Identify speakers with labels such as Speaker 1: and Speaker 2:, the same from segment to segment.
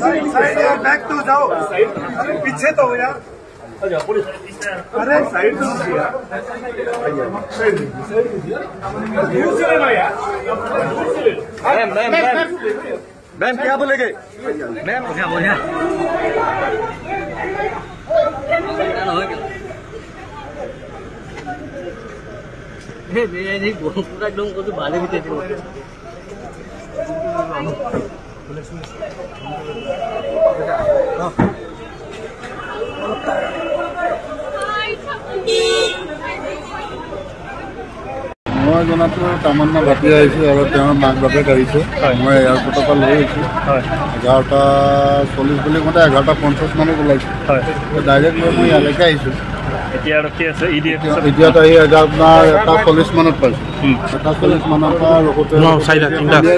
Speaker 1: Side यार, back तो जाओ, अरे पीछे तो हो यार, अरे साइड तो यार, साइड मैम मैम मैम क्या बोलेंगे मैम? क्या बोले
Speaker 2: पूरा एकदम को भाले भी
Speaker 3: মই জনাতো তামান্না ভাটিয়া আহিছোঁ আৰু তেওঁৰ মাক বাপেক আহিছে। মই এয়াৰপৰ্টৰ পৰা লৈ আহিছোঁ। 11:40 বুলি কওঁতে 11:50 মানত ওলাইছোঁ। ডাইৰেক্ট লৈ মই ইয়ালৈকে আহিছোঁ।
Speaker 4: এতিয়া ৰখি আছে
Speaker 3: এতিয়া আহি আপোনাৰ 1:40 মানত পাইছোঁ। 1:40 মানৰ পৰা ৰখোঁতে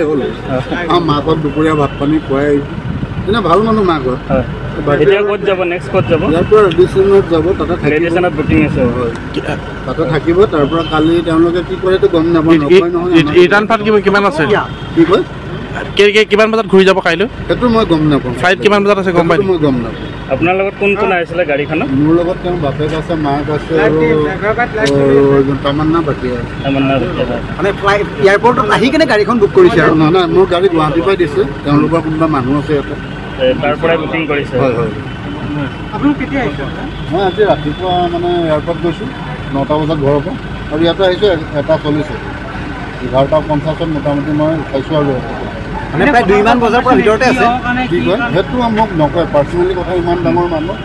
Speaker 3: হ'ল। মাকক দুপৰীয়া ভাত পানী খুৱাই আহিছোঁ। এনে ভাল মানুহ মাকত।
Speaker 4: এতিয়া ক'ত যাব নেক্সট? ক'ত যাব?
Speaker 3: ইয়াৰ পৰা ৰেডিশ্যনত যাব, তাতে
Speaker 4: ৰেডিশ্যনত বুকিং আছে।
Speaker 3: হয়, তাতে থাকিব। তাৰ পৰা কালি তেওঁলোকে কি কৰে এইটো গম নাপাওঁ। নকয় নহয়।
Speaker 5: ৰিটাৰ্ণ ফ্লাইট কিমান আছে?
Speaker 3: কি কয়?
Speaker 5: কিমান বজাত ঘূৰি যাব কাইলৈ?
Speaker 3: সেইটো মই গম নাপাওঁ।
Speaker 5: ফ্লাইট কিমান বজাত আছে গম পাই?
Speaker 3: মই গম নাপাওঁ।
Speaker 4: আপোনাৰ লগত কোন কোন আহিছিলে গাড়ীখনত?
Speaker 3: মোৰ লগত তেওঁৰ বাপেক আছে, মাক আছে আৰু তামান্না ভাটিয়া আছে।
Speaker 4: তামান্না ভাটিয়া
Speaker 2: মানে ফ্লাইট এয়াৰপৰ্টত আহি কেনে গাড়ীখন বুক কৰিছে আৰু?
Speaker 3: নহয় নহয়, মোৰ গাড়ী গুৱাহাটীৰ পৰাই দিছে। তেওঁলোকৰ কোনোবা মানুহ আছে ইয়াতে,
Speaker 4: তাৰ পৰাই বুকিং কৰিছে।
Speaker 3: হয় হয়।
Speaker 2: আপুনি কেতিয়া আহিছে?
Speaker 3: মই আজি ৰাতিপুৱা মানে এয়াৰপৰ্ট গৈছোঁ 9টা বজাত ঘৰৰ পৰা, আৰু ইয়াতে আহিছোঁ 1:40। 11:50 মোটামুটি মই উঠাইছোঁ আৰু।
Speaker 2: মানে প্ৰায় 2মান বজাৰ পৰা ভিতৰতে আছে।
Speaker 3: কি কয় সেইটো মোক নকয়, পাৰ্চনেলি কথা। ইমান ডাঙৰ মানুহ,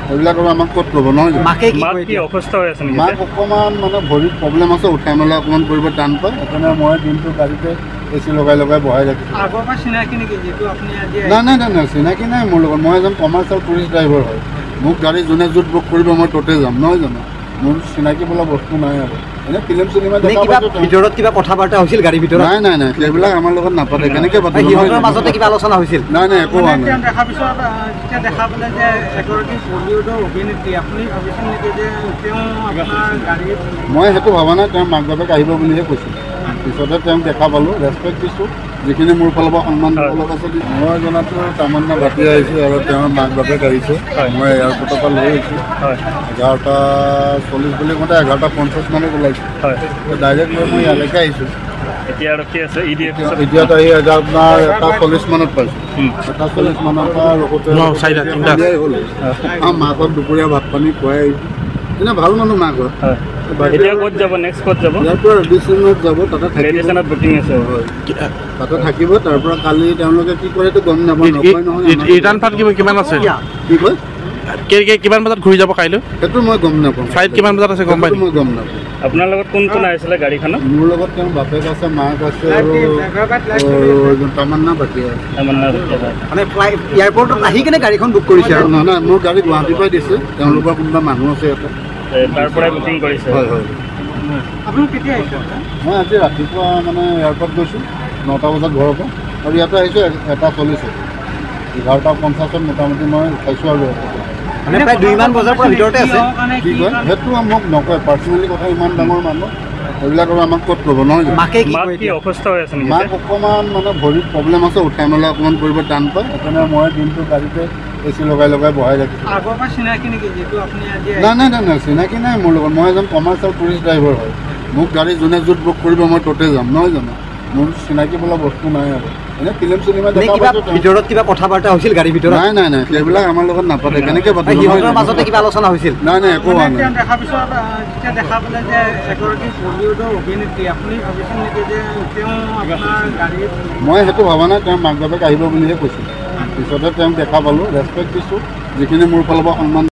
Speaker 3: সেইবিলাক আৰু আমাক ক'ত ক'ব নহয়।
Speaker 2: মাকে
Speaker 4: কি অসুস্থ হৈ আছে নেকি?
Speaker 3: মাক অকণমান মানে ভৰিত প্ৰব্লেম আছে, উঠা মেলা অকণমান কৰিব টান পায়। সেইকাৰণে মই দিনটো গাড়ীতে এ চি লগাই লগাই বহাই ৰাখিছোঁ। নাই নাই নাই নাই, চিনাকি নাই মোৰ লগত। মই এজন কমাৰ্চিয়েল টুৰিষ্ট ড্ৰাইভাৰ হয়। মোক গাড়ী যোনে য'ত বুক কৰিব মই ত'তে যাম, নহয় জানো? মোৰ চিনাকি বোলা বস্তু নাই আৰু। এনে ফিল্ম চিনেমা
Speaker 2: ভিতৰত কিবা কথা বাৰ্তা হৈছিল গাড়ীৰ ভিতৰত?
Speaker 3: নাই নাই নাই, সেইবিলাক আমাৰ লগত নাপাতে। কেনেকৈ পাতিব?
Speaker 2: সিহঁতৰ মাজতে কিবা আলোচনা হৈছিল?
Speaker 3: নাই নাই, একো হোৱা নাই।
Speaker 6: দেখাৰ পিছত যেতিয়া দেখা পালে যে এগৰাকী বলিউডৰ অভিনেত্ৰী, আপুনি ভাবিছিল নেকি যে তেওঁ আপোনাৰ গাড়ীত?
Speaker 3: মই সেইটো ভবা নাই, তেওঁৰ মাক বাপেক আহিব বুলিহে কৈছিল। পিছতে তেওঁক দেখা পালোঁ, ৰেচপেক্ট দিছোঁ, যিখিনি মোৰ ফালৰ পৰা সন্মান দিব লগা আছে। মই জনাতো তামান্না ভাটিয়া আহিছোঁ আৰু তেওঁৰ মাক বাপেক আহিছে। মই এয়াৰপৰ্টৰ পৰা লৈ আহিছোঁ। 11:40 বুলি কওঁতে 11:50 মানত ওলাইছোঁ। ডাইৰেক্ট লৈ মই ইয়ালৈকে আহিছোঁ।
Speaker 4: এতিয়া ৰখি আছে
Speaker 3: এতিয়া আহি আপোনাৰ 1:40 মানত পাইছোঁ। 1:40 মানৰ পৰা ৰখোঁতে হ'ল। মাকক দুপৰীয়া ভাত পানী খুৱাই আহিছোঁ। এনে ভাল মানুহ মাকত।
Speaker 4: এতিয়া ক'ত যাব নেক্সট? ক'ত যাব?
Speaker 3: ইয়াৰ পৰা ৰেডিশ্যনত যাব, তাতে
Speaker 4: ৰেডিশ্যনত বুকিং আছে।
Speaker 3: হয়, তাতে থাকিব। তাৰ পৰা কালি তেওঁলোকে কি কৰে এইটো গম নাপাওঁ। নকয় নহয়।
Speaker 5: ৰিটাৰ্ণ ফ্লাইট কিমান আছে?
Speaker 3: কি কয়?
Speaker 5: কিমান বজাত ঘূৰি যাব কাইলৈ?
Speaker 3: সেইটো মই গম নাপাওঁ।
Speaker 5: ফ্লাইট কিমান বজাত আছে গম পাই?
Speaker 3: মই গম নাপাওঁ।
Speaker 4: আপোনাৰ লগত কোন কোন আহিছিলে গাড়ীখনত?
Speaker 3: মোৰ লগত তেওঁৰ বাপেক আছে, মাক আছে আৰু তামান্না ভাটিয়া আছে।
Speaker 4: তামান্না ভাটিয়া
Speaker 2: মানে ফ্লাইট এয়াৰপৰ্টত আহি কেনে গাড়ীখন বুক কৰিছে আৰু?
Speaker 3: নহয় নহয়, মোৰ গাড়ী গুৱাহাটীৰ পৰাই দিছে। তেওঁলোকৰ কোনোবা মানুহ আছে ইয়াতে,
Speaker 4: তাৰ পৰাই বুকিং কৰিছে।
Speaker 3: হয় হয়।
Speaker 6: আপুনি কেতিয়া আহিছে?
Speaker 3: মই আজি ৰাতিপুৱা মানে এয়াৰপৰ্ট গৈছোঁ 9টা বজাত ঘৰৰ পৰা, আৰু ইয়াতে আহিছোঁ 1:40। 11:50 মোটামুটি মই উঠাইছোঁ আৰু।
Speaker 2: মানে প্ৰায় 2মান বজাৰ পৰা ভিতৰতে আছে।
Speaker 3: কি কয় সেইটো মোক নকয়, পাৰ্চনেলি কথা। ইমান ডাঙৰ মানুহ, সেইবিলাক আৰু আমাক ক'ত ক'ব নহয়।
Speaker 2: মাকে
Speaker 4: কি অসুস্থ হৈ আছে নেকি?
Speaker 3: মাক অকণমান মানে ভৰিত প্ৰব্লেম আছে, উঠা মেলা অকণমান কৰিব টান পায়। সেইকাৰণে মই দিনটো গাড়ীতে এ চি লগাই লগাই বহাই ৰাখিছোঁ।
Speaker 6: আগৰ পৰা চিনাকি নেকি যিটো আপুনি আজি?
Speaker 3: নাই নাই নাই নাই, চিনাকি নাই মোৰ লগত। মই এজন কমাৰ্চিয়েল টুৰিষ্ট ড্ৰাইভাৰ হয়। মোক গাড়ী যোনে য'ত বুক কৰিব মই ত'তে যাম, নহয় জানো? মোৰ চিনাকি বোলা বস্তু নাই আৰু। এনে ফিল্ম চিনেমা
Speaker 2: ভিতৰত কিবা কথা বাৰ্তা হৈছিল গাড়ীৰ ভিতৰত?
Speaker 3: নাই নাই নাই, সেইবিলাক আমাৰ লগত নাপাতে। কেনেকৈ পাতিব?
Speaker 2: সিহঁতৰ মাজতে কিবা আলোচনা হৈছিল?
Speaker 3: নাই নাই, একো হোৱা নাই।
Speaker 6: দেখাৰ পিছত যেতিয়া দেখা পালে যে এগৰাকী বলিউডৰ অভিনেত্ৰী, আপুনি ভাবিছিল নেকি যে তেওঁ আপোনাৰ গাড়ীত?
Speaker 3: মই সেইটো ভবা নাই, তেওঁৰ মাক বাপেক আহিব বুলিহে কৈছিল। পিছতে তেওঁক দেখা পালোঁ, ৰেচপেক্ট দিছোঁ, যিখিনি মোৰ ফালৰ পৰা সন্মান।